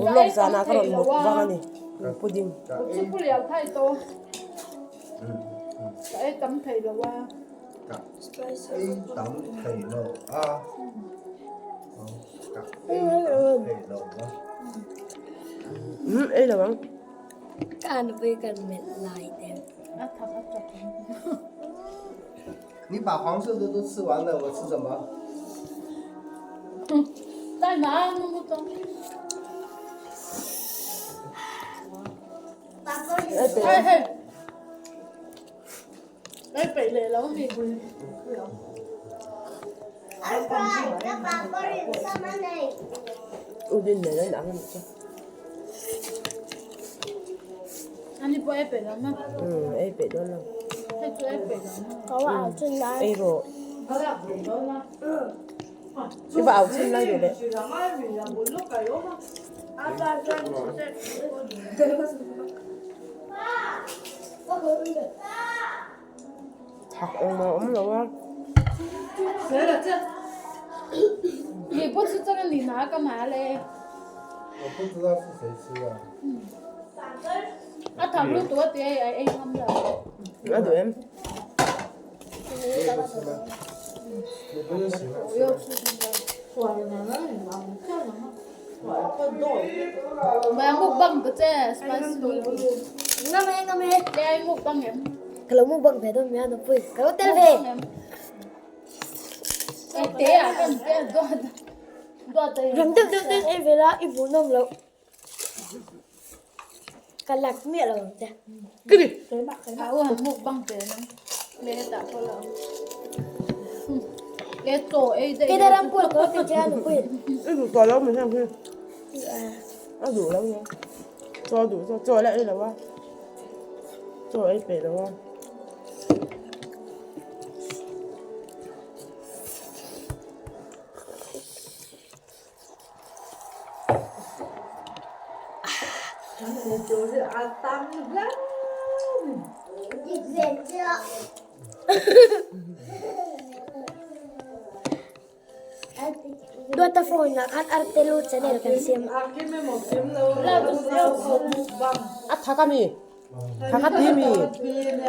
Urlawk zanah ka rawn muk vang a ni pudding. Umm ei lo ang. 你把黄色的都吃完了，我吃什么？ 再拿那么多。Hey hey. Ei peih leh lo mi. Udin nen a inang a nih chu. Ani pawh ei peih lo ma. Umm ei peih dawn lo. Hei chu ei peih lo ma. Ei rawh. I va au chhin lai duh leh. Thak engmah a awm lo a. A duh em? Ka lo mukbang ve dawn mai a nupui ka lo tel ve. Rang deuh deuh ten ei ve la i hmuhnawm loh. Ka lak miah lo ang che. Kiri. Kei ram pui ka ti che a nupui. I duh tawh lo mi heng hi. A duh lo nia. Chaw duh chaw chaw la ei lo a. Chaw ei peih lo a. Duata phone ah khan Artelu channel kan siam a. A thak a mi? Thak a ti mi?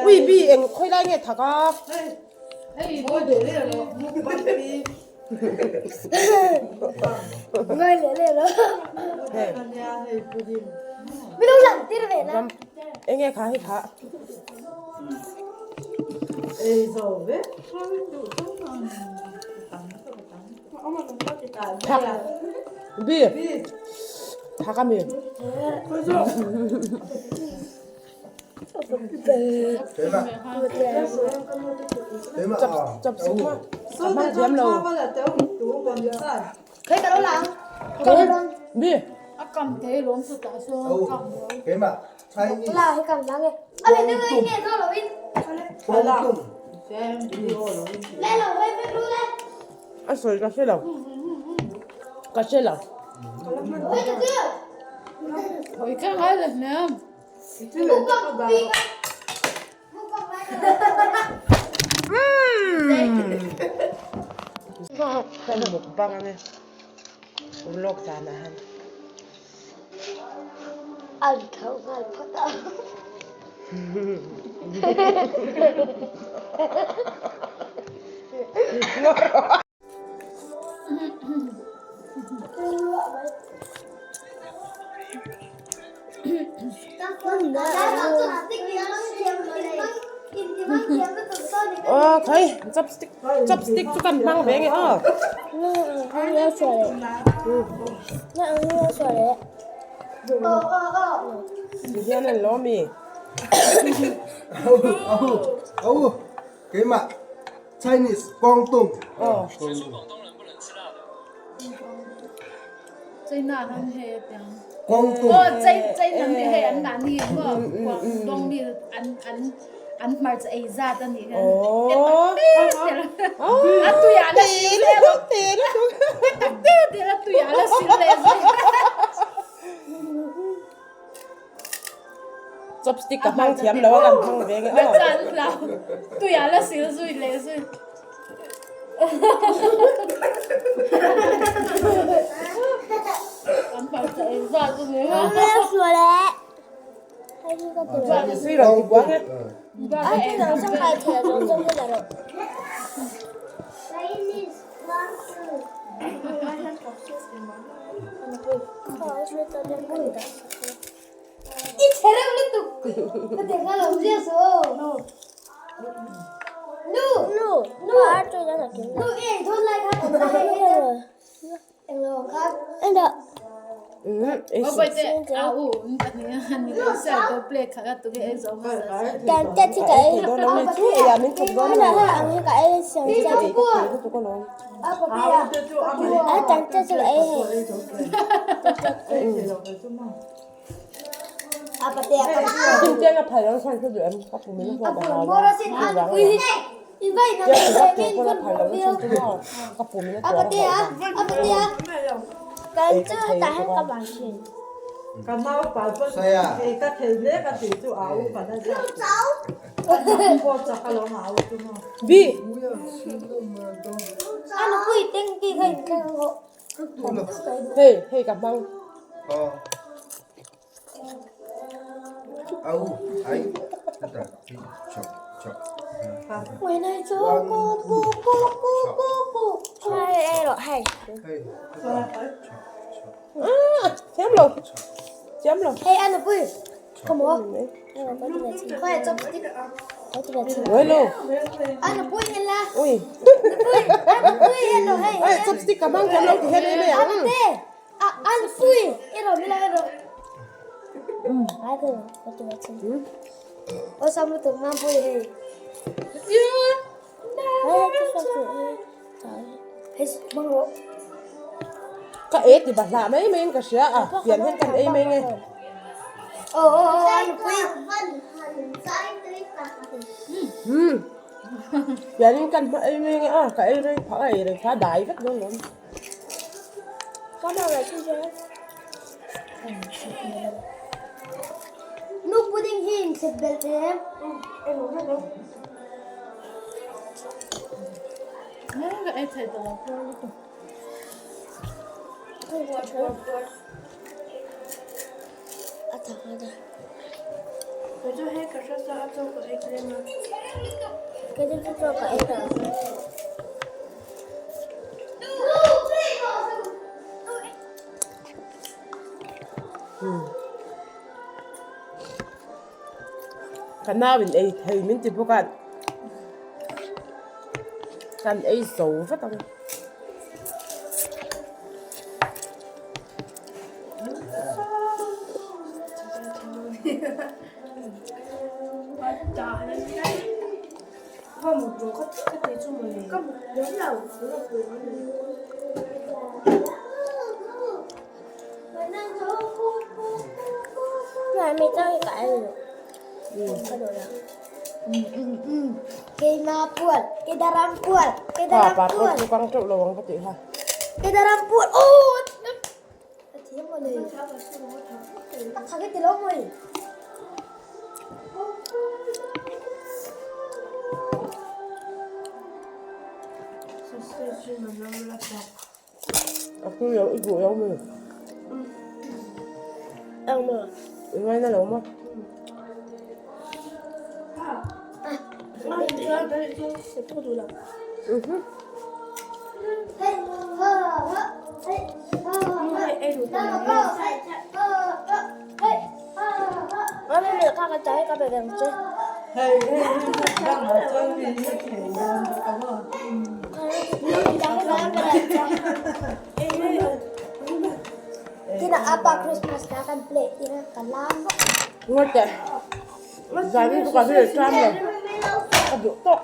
Ui bi eng khawi lai nge thak a? Ngai leh leh lo. Mi lo lang tir ve la. Eng nge kha hei kha. Thak. Bi. Thak a mi. Chop chopstick kha a hmang thiam lo. Bi. A sawi ka hre lo. Ka hre lo. Mukbang a ni vlog zan ah hian. An tho nghal phawt a. Aw khawi chopstick chopstick chu kan hmang ve nge aw. Tihian an lo mi. Keimah Chinese Guangdong. Aw. China han he tiang. Guangdong. Aw China mi hei an mahni maw Guangdong mi an an an hmarcha ei zat a nih kha. Aw. A tui ah la sil leh lo. Tak te te la tui ah la sil leh zui. Chopstick ka hmang thiam lo a kan hmang ve nge aw. Chan hlau tui ah la sil zui leh zui. ，Chinese 光东，嗯。谁啊？不要吃那么多。哦。啊呜，哎，得得，吃吃。Ka ei ti bahlah mai mai in ka hria a, pian hian kan ei mai nge. Umm pian in kan hma ei mai nge a, ka ei rei phah a, ei rei phah a dai vek dawn lawm. Ka nau in ei thei min ti bawk a, kan ei zo vek ang. Pa pa pawh chu kang teuh lo ang ka tih kha. A tui lo i duh lo mi. I ngaina lo maw? Ngawt teh. Zan chu ka hre tram lo. Ka duh tawk.